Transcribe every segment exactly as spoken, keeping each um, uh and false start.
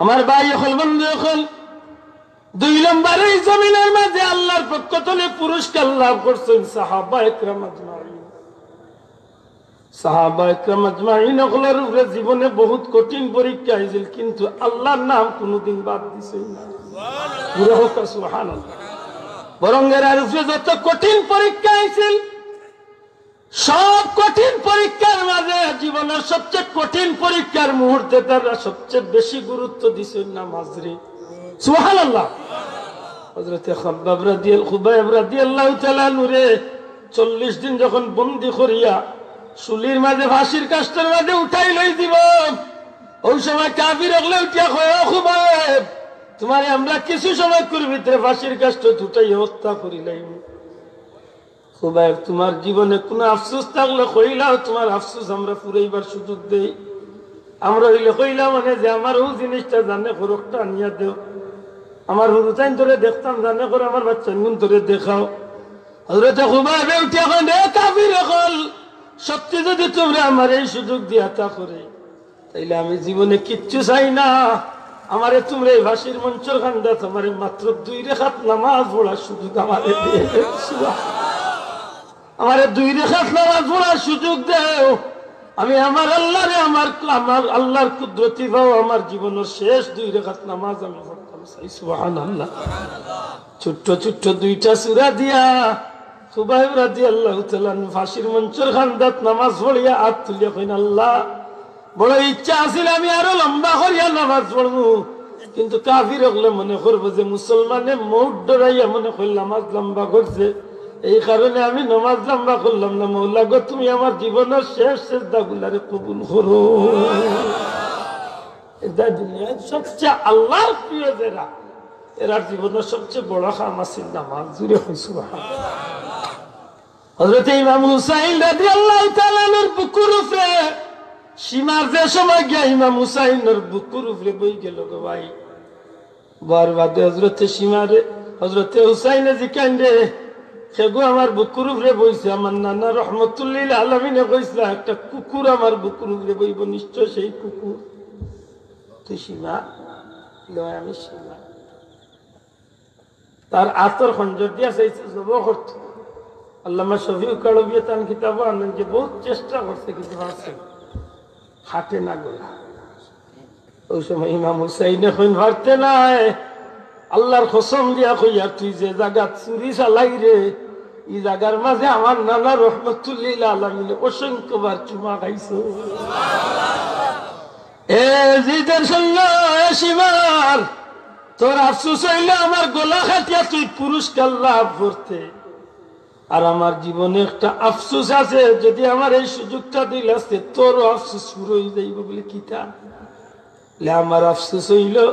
আমার ভাই অকল, বন্ধু অকল, দুই নম্বরে এই জমিনের মাঝে আল্লাহর পক্ষ থেকে পুরস্কার লাভ করছেন সাহাবা একরাম আজমাইন। সাহাবা একরাম আজমাইন অকলর উপরে জীবনে বহুত কঠিন পরীক্ষা আইছিল, কিন্তু আল্লাহর নাম কোনোদিন বাদ দিছেন না। জোরে হোক সুবহানাল্লাহ। বরং এরার উপরে যত কঠিন পরীক্ষা আইছিল, সব কঠিন পরীক্ষার মাঝে জীবনের সবচেয়ে কঠিন পরীক্ষার মুহূর্তে তারা সবচেয়ে বেশি গুরুত্ব দিছেন নামাজরে। সুবহানাল্লাহ। হযরতে খাব্বাব রাদিয়াল-, খুবাইব রাদিয়াল্লাহু তাআলা আনহুরে চল্লিশ দিন যখন বন্দি করিয়া শুলির মাঝে ফাঁসির কাষ্ঠর মাঝে উঠাই লই দিব, ওই সময় কাফির অকলে উঠিয়া কয়, "ও খুবাইব, তোমারে আমরা কিছু সময় করি ভিতরে ফাঁসির কাষ্ঠ উঠাই হত্যা করিলাইমু।" খুবাইব, তোমার জীবনে কোনো আফসোস থাকলে কইলাও, তোমার আফসোস আমরা ফুরাইবার সুযোগ দেই। আমরা অইলে কইলাম মানে যে আমার ও জিনিসটা জানে খরকটা আনিয়া দেও, আমার হুরুতাইন তোরে দেখতাম জানে করে, আমার বাচ্চাইন তোরে দেখাও। হযরতে খুবাইবে উঠিয়া কইন, "এ কাফির অকল, সত্যি যদি তোমরা আমার এই সুযোগ দিয়া তা করে, তাইলে আমি জীবনে কিচ্ছু চাই না। আমারে তোমরা এই ফাঁসির মঞ্চর কান্দাত আমারে মাত্র দুই রেখাত নামাজ পড়ার সুযোগ আমারে দিয়ে দেও। আমারে দুই রেখাত নামাজ পড়ার সুযোগ দেও। আমি আমার আল্লাহরে, আমার, আমার আল্লাহর কুদরতি পাও আমার জীবনের শেষ দুই রেখাত নামাজ আমি পড়তাম চাই।" সুবহানাল্লাহ। ছোট্ট ছোট্ট দুইটা সূরা দিয়া খুবাইব রাদিয়াল্লাহু তাআলা আনহু ফাঁসির মঞ্চর কান্দাত নামাজ পড়িয়া আত তুলিয়া কইন, "আল্লাহ, বড় ইচ্ছা আছিল আমি আরো লম্বা করিয়া নামাজ পড়মু, কিন্তু কাফির অকলে মনে করবো যে মুসলমানে মউত ডরাইয়া মনে কইল নামাজ লম্বা করছে, এই কারণে আমি নামাজ লম্বা করলাম না। মৌলা গো, তুমি আমার জীবনের শেষ সেজদাগুলারে কবুল করো।" এটা দুনিয়ার সবচেয়ে আল্লাহর প্রিয় যেরা, এরার জীবনের সবচেয়ে বড় কাম আছিল নামাজ। জোরে কই সুবহানাল্লাহ। হযরতে ইমাম হুসাইন রাদিয়াল্লাহু তাআলা আনহুর বুকুর উপরে সীমার যে সময় গিয়া ইমাম হুসাইনর বুকুর উপরে বই গেল গো ভাই। বওয়ার বাদে হযরতে সীমারে, হযরতে হুসাইনে জিকাইন রে, "কে গো আমার বুকুর উপরে বইছে?" আমার নানা রহমতুল্লিল আলামিনে কইছিলা, "একটা কুকুর আমার বুকুর উপরে বইব, নিশ্চয় সেই কুকুর।" তুই সীমা, লয় আমি সীমা। তার আতর খঞ্জর দিয়া চাইছে জব করতে। আল্লামা শফিউল কারবিয়ে তান কিতাবো আনেন যে বহুত চেষ্টা করছে, কিন্তু পারছে না। হাটে না গলা। ওই সময় ইমাম হুসাইনে কইন, "পারতে নায়, আল্লাহর কসম দিয়া কইয়ার, তুই যে জাগাত ছুরি চালাইরে, ই জাগার মাঝে আমার নানা রহমতুল্লিল আলামিনে অসংখ্যবার চুমা খাইছে।" এ জিদের সঙ্গে, এ সীমার, তোর আফসোস অইলে আমার গলা কাটিয়া তুই পুরস্কার লাভ করতে। আর আমার জীবনে একটা আফসোস আছে, যদি আমার এই সুযোগটা দিল আসতে, তোরও আফসোস শুরু হয়ে যাইব। বলে, "কিতা?" বলে, "আমার আফসোস অইল,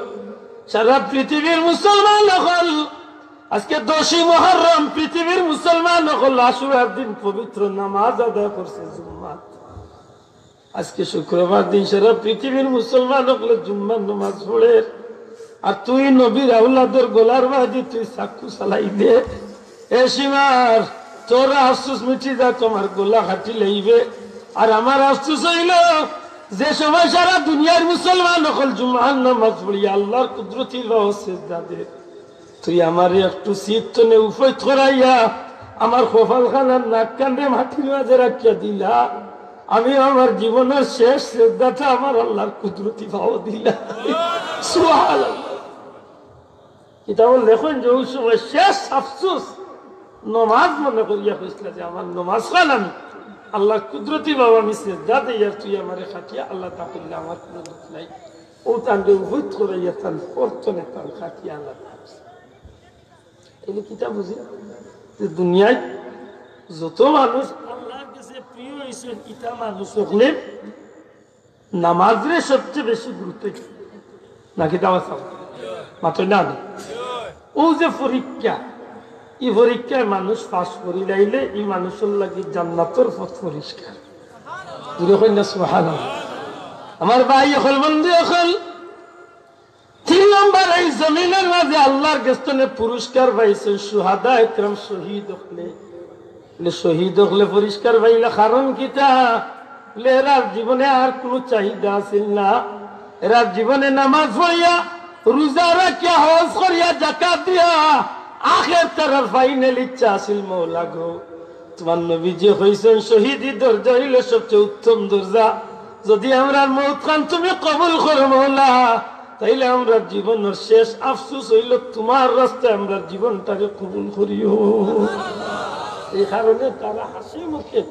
সারা পৃথিবীর মুসলমান অকল আজকে দশই মুহররম, পৃথিবীর মুসলমান অকল আশুরার দিন পবিত্র নামাজ আদায় করছে জুম্মাত। আজকে শুক্রবার দিন সারা পৃথিবীর মুসলমান অকলে জুম্মার নামাজ পড়ের, আর তুই নবীর আওলাদর গলার বাদি তুই চাকু চালাইলে, এ সীমার, তোর আফসোস মিটি যাক, আমার গলা কাটি লইবে।" আর আমার আফসোস অইল, যে সময় সারা দুনিয়ার মুসলমান অকল জুম্মার নামাজ পড়িয়া আল্লাহর কুদরতি পাও সেজদা দের, তুই আমারে একটু চিত্ত নে উপৈত করাইয়া আমার কপাল খানার নাক কান্দে মাটির মাঝে রাখিয়া দিলা। আমি আমার জীবনের শেষ সেজদাটা আমার আল্লাহর কুদরতি পাও দিলা। সুবহানাল্লাহ। কিতাবো লেখইন যে ওই সময় শেষ আফসোস নমাজ মনে করিয়া কইছিলা যে আমার নমাজ খান আমি আল্লাহর কুদরতি পাও আমি সেজদা দেই, আর তুই আমারে কাটিয়া আলাদা করলে আমার কোনো দুখ নাই। ও তানরে উপৈত করাইয়া তান পরতনে তান কাটিয়া আলাদা করছে। এই যে কিতা বুঝি যে দুনিয়ায় যত মানুষ আল্লাহর কাছে প্রিয় হইছে, ইতা মানুষ হকলে নামাজরে সবচেয়ে বেশি গুরুত্ব দিছে। নাকি দাওয়া চাও? মাত্র না নি। ও যে পরীক্ষা, এই পরীক্ষায় মানুষ পাস করি লাইলে এই মানুষের লাগি জান্নাতর পথ পরিষ্কার। জোরে কইন না সুবহানাল্লাহ। আমার ভাই অকল, বন্ধু অকল, তিন নম্বর, এই জমিনের মাঝে আল্লাহর গেছ থনে পুরস্কার পাইছেন শুহাদা একরাম, শহীদ অকলে। বলে, শহীদ অকলে পুরস্কার পাইলা, কারণ কিতা? বলে, এরার জীবনে আর কোনো চাহিদা আছিল না। এরার জীবনে নামাজ পড়িয়া, রোজা রাখিয়া, হজ করিয়া, জাকাত দিয়া, আখের তারার ফাইনাল ইচ্ছা আছিল, "মৌলা গো, তোমার নবীজি কইছেন শহীদি দরজা অইল সবচেয়ে উত্তম দরজা। যদি আমরার মউত খান তুমি কবুল করো মৌলা, তাইলে আমরার জীবনর শেষ আফসোস অইল তোমার রাস্তায় আমরার জীবনটারে কবুল করিও।" এই কারণে তারা হাসি মুখে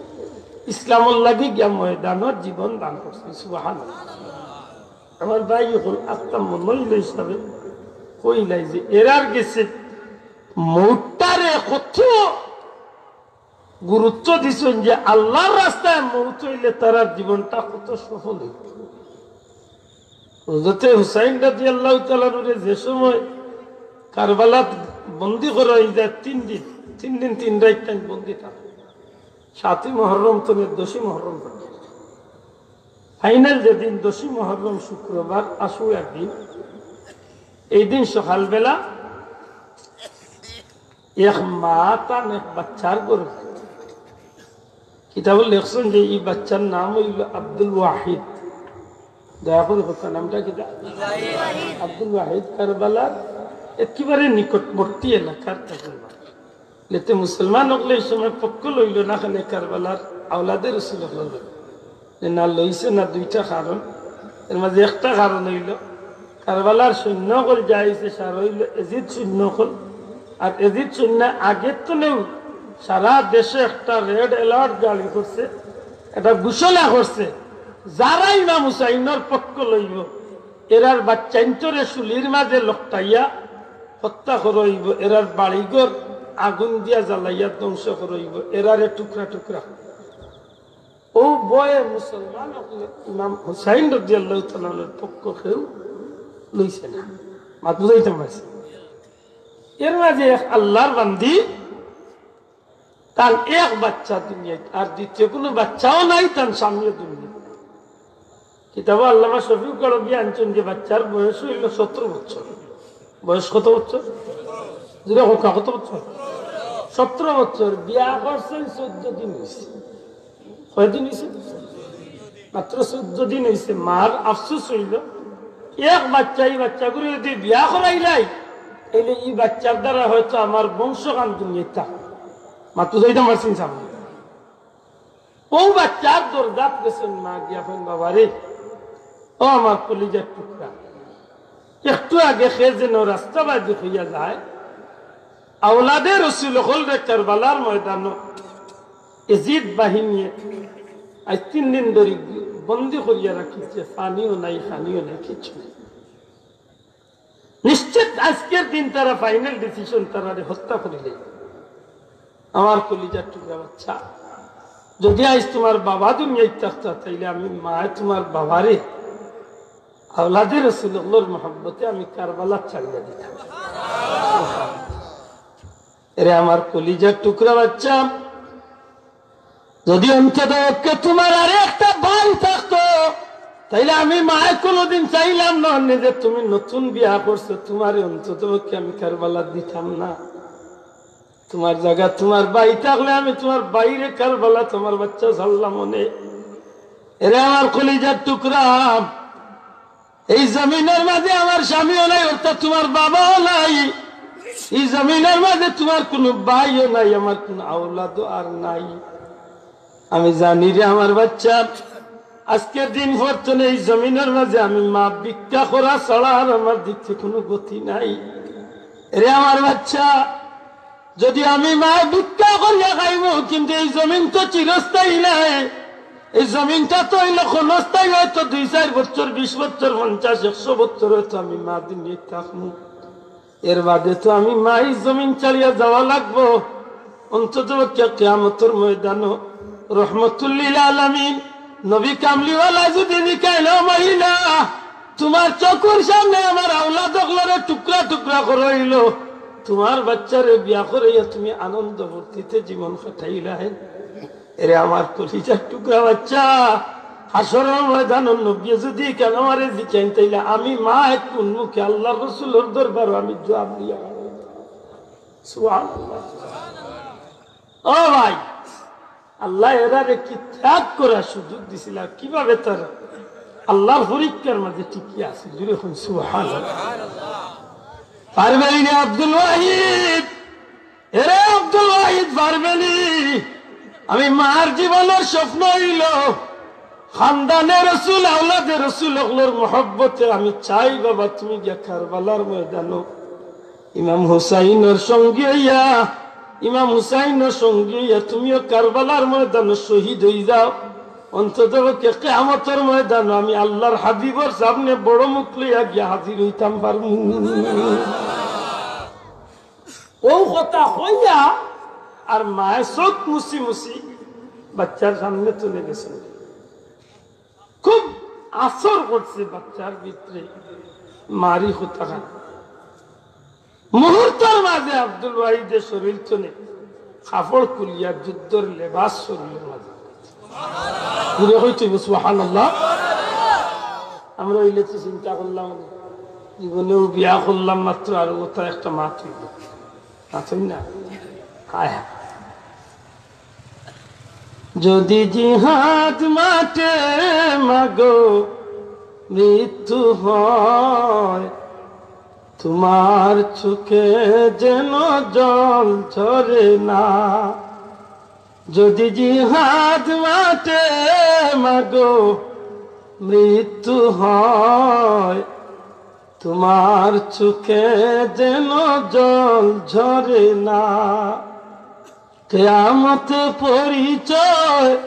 ইসলামর লাগি গিয়া ময়দানর জীবন দান করছে। সুবহানাল্লাহ। আমার ভাই অকল আস্তা মনইল হিসাবে কইলাই যে এরার গেছে মউতটারে কত গুরুত্ব দিছইন যে আল্লাহর রাস্তায় মউত অইলে তারার জীবনটা কত সফল অইব। হযরতে হুসাইন রাদিয়াল্লাহু তাআলা আনহুরে যে সময় কারবালাত বন্দি করা অই যায় তিন দিন, তিন দিন তিন রাইত তাইন বন্দি থাকে। সাতই মহররম তনে দশই মহররম পর্যন্ত। ফাইনাল যেদিন দশই মহররম শুক্রবার আশুরার দিন, এই দিন সকালবেলা এক মা তান এক বাচ্চার গর্ভে, কিতাবো লেখছইন যে এই বাচ্চার নাম অইল আব্দুল ওয়াহিদ। দয়া করি কথা নামটা কিতা? আব্দুল ওয়াহিদ কারবালার একেবারে নিকটবর্তী এলাকার তখন। লেতে মুসলমান অকলে এই সময় পক্ষ লইল না, খালি কারবালার আওলাদে রসুল অকল লইল। যে না লইছে না দুইটা কারণ, এর মাঝে একটা কারণ অইল কারবালার সৈন্য অকল যাইছে, সার অইল এজিদ সৈন্য অকল। আর এজিদ সৈন্য আগের তো নেই, সারা দেশে একটা রেড অ্যালার্ট জারি করছে, একটা ঘোষণা করছে, যারা ইমাম হুসাইনর পক্ষ লইব, এরার বাচ্চাইন্তরে শুলির মাঝে লকটাইয়া হত্যা করা অইব, এরার বাড়িঘর আগুন দিয়া জ্বালাইয়া ধ্বংস করা অইব, এরারে টুকরা টুকরা। ও ভয়ে মুসলমান অকলে ইমাম হুসাইন রাদিয়াল্লাহু তাআলা আনহুর পক্ষ কেউ লইছে না। মাত বুঝাইতাম পারছি? এর মাঝে এক আল্লাহর বান্দি, তার এক বাচ্চা দুনিয়াত, আর দ্বিতীয় কোনো বাচ্চাও নাই, তার স্বামীও দুনিয়াত। কিতাবো আল্লামা শফিউল করবী আনছইন যে বাচ্চার বয়স অইল সতেরো বছর। বয়স কত বছর? জোরে কউক্কা, কত বছর? সতেরো বছর। বিয়া করছইন চৌদ্দ দিন অইছে। কয়দিন অইছে? মাত্র চৌদ্দ দিন অইছে। মার আফসোস অইল, এক বাচ্চা, এই বাচ্চাগুরে যদি বিয়া করাইলাই, তাইলে এই বাচ্চার দ্বারা হয়তো আমার বংশখান দুনিয়াত থাকবো। মাত্র যাইতাম পারছি না সামনে। ও বাচ্চার দরজাত গেছইন মা গিয়া কইন, "বাবা রে, ও আমার কলিজার টুকরা, একটু আগে কে যেন রাস্তা বাদি কইয়া যায়, আওলাদে রসুল অকলরে কারবালার ময়দানো এজিদ বাহিনীয়ে আজ তিন দিন ধরি বন্দি করিয়া রাখিছে, পানিও নাই, খানিও নাই, কিচ্ছু নাই। নিশ্চিত আজকের দিন তারা ফাইনাল ডিসিশন, তারারে হত্যা করিলে।" আমার কলিজার টুকরা বাচ্চা, যদি আজ তোমার বাবা দুনিয়াত থাকতা, তাইলে আমি মায় তোমার বাবারে আওলাদে রসুল অকলর মহব্বতে আমি কারবালাত ছাড়িয়া দিতাম। এরে আমার কলিজার টুকরা বাচ্চা, যদি অন্তত পক্ষে তোমার আর একটা ভাই থাকতো, তাইলে আমি মায় কোনোদিন চাইলাম না অনে যে তুমি নতুন বিয়া করছো, তোমারে অন্তত পক্ষে আমি কারবালাত দিতাম না। তোমার জাগাত তোমার ভাই থাকলে আমি তোমার ভাইরে কারবালাত আমার বাচ্চা ছাড়লাম অনে। এরে আমার কলিজার টুকরা, এই জমিনর মাঝে আমার স্বামীও নাই, অর্থাৎ তোমার বাবাও নাই। এই জমিনর মাঝে তোমার কোনো ভাইও নাই, আমার কোনো আওলাদও আর নাই। আমি জানি রে আমার বাচ্চা, আজকের দিন পর্যন্ত এই জমিনর মাঝে আমি মা ভিক্ষা করা ছাড়া আর আমার দিকে কোনো গতি নাই। রে আমার বাচ্চা, যদি আমি মায় ভিক্ষা করিয়া খাইমু, কিন্তু এই জমিন তো চিরস্থায়ী নায়। এই জমিনটা তো অইল ক্ষণস্থায়ী, হয়তো দুই চাইর বছর, বিশ বছর, পঞ্চাশ, একশো বছর হয়তো আমি মা দুনিয়াত থাকমু। এর বাদে তো আমি মা এই জমিন ছাড়িয়া যাওয়া লাগবো। অন্তত পক্ষে কিয়ামতর ময়দানো রহমতুল্লিল আলামিন নবী কামলিওয়ালা যদি জিকাইল, "ও মহিলা, তোমার চকুর সামনে আমার আওলাদ অকলরে টুকরা টুকরা করা অইল, তোমার বাচ্চারে বিয়া করাইয়া তুমি আনন্দ ফুর্তিতে জীবন কাটাইলায়।" এরে আমার কলিজার টুকরা বাচ্চা, হাশরর ময়দানো নবী যদি কেন আমারে জিকাইন, তাইলে আমি মায় কোন মুখে আল্লাহর রসুলর দরবারো আমি জবাব দিয়া। সুবহানাল্লাহ। ও ভাই, আল্লায় এরারে কি ত্যাগ করার সুযোগ দিছিলা, কিভাবে তারা আল্লাহর পরীক্ষার মাঝে টিকিয়া আছে। জোরে কইন সুবহানাল্লাহ। পারবেনি নি আব্দুল ওয়াহিদ? এরে আব্দুল ওয়াহিদ, পারবেনি? আমি মার জীবনের স্বপ্ন অইলো, খানদানে রসুল, আওলাদে রসুল অকলর মহব্বতে আমি চাই বাবা, তুমি গিয়া কারবালার ময়দানো ইমাম হুসাইনর সঙ্গী অইয়া, ইমাম হুসাইনর সঙ্গী অইয়া তুমিও কারবালার ময়দানো শহীদ অই যাও। অন্তত পক্ষে কিয়ামতর ময়দানো আমি আল্লাহর হাবিবর সামনে বড় মুখ লইয়া গিয়া হাজির অইতাম পারমু। অউ কথা কইয়া আর মায়ে চউখ মুছি মুছি বাচ্চার সামনে থনে গেছইন। খুব আসর করছে বাচ্চার ভিতরে মারি কথাখান। মুহূর্তর মাঝে আব্দুল ওয়াহিদে শরীর থনে কাপড় খুলিয়া যুদ্ধর লেবাস শরীরের মাঝে। জোরে কইতে অইবো সুবহানাল্লাহ। আমরা অইলে তো চিন্তা করলাম, জীবনেও বিয়া করলাম মাত্র, আর অতা একটা মাত অইলো। মাত অইল না? হায় হায়। যদি জিহাদ মাঠে মাগো মৃত্যু হয়, তোমার চোখে যেন জল ঝরে না। যদি জিহাদ মাঠে মাগো মৃত্যু হয়, তোমার চোখে যেন জল ঝরে না। কিয়ামতে পরিচয়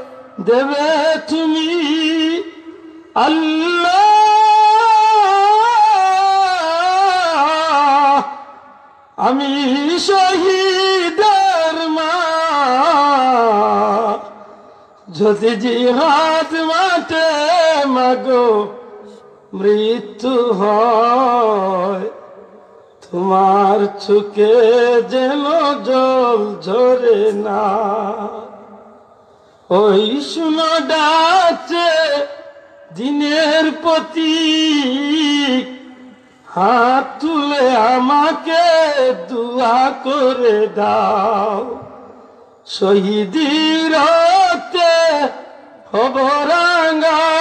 দেবে তুমি আল্লাহ, আমি শহীদের মা। যদি জিহাদ মাঠে মাগো মৃত্যু হয়, তোমার চোখে যেন জল ঝরে না। ওই শুনো ডাকছে দিনের প্রতীক, হাত তুলে আমাকে দোয়া করে দাও। শহীদি রক্তে হব রাঙা,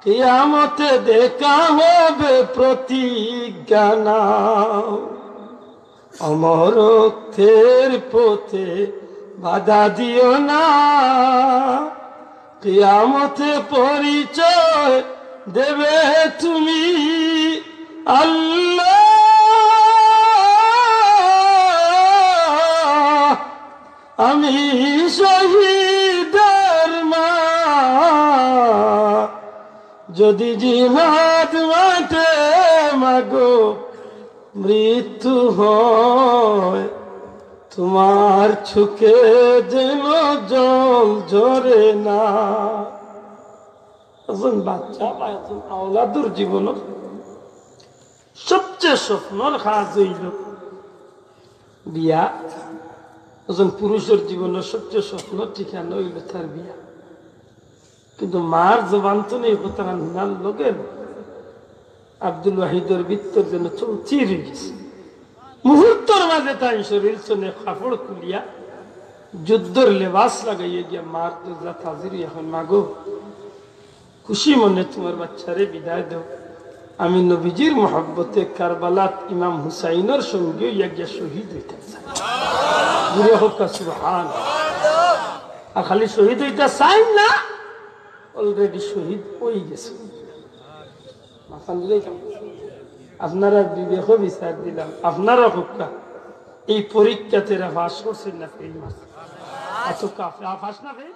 কিয়ামতে দেখা হবে প্রতিজ্ঞা নাও। অমরত্বের পথে বাধা দিও না, কিয়ামতে পরিচয় দেবে তুমি আল্লাহ। আমি শহীদের মা, যদি জিহাদ মাঠে মাগো মৃত্যু হয়, তোমার চোখে যেন জল ঝরে না। একজন বাচ্চা বা একজন আওলাদর জীবনর সবচেয়ে স্বপ্নর কাজ অইলো বিয়া। একজন পুরুষর জীবনর সবচেয়ে স্বপ্নর ঠিকানা অইলো তার বিয়া। কিন্তু মার জবান থনে ই কথাখান হুনার লগে আব্দুল ওয়াহিদর ভিতর যেন চৌচির অই গেছে। মুহূর্তর মাঝে তাইন শরীর থনে কাপড় খুলিয়া যুদ্ধর লেবাস লাগাইয়া গিয়া মার দরজাত হাজির অইয়া কইন, "মাগো, খুশি মনে তোমার বাচ্চারে বিদায় দেও। আমি নবীজির মহব্বতে কারবালাত ইমাম হুসাইনর সঙ্গী অইয়া গিয়া শহীদ অইতাম চাই।" জোরে কউক্কা সুবহান। আর খালি শহীদ অইতা চাইন না, already শহীদ অই গেছে। মাথা নিলেই কাম। আপনারা বিবেকে বিচার দিলাম, আপনারা কউক্কা, এই পরীক্ষাত এরা পাস করছইন না ফেইল মারছইন? এত কাফে, আ, পাস না ফেইল?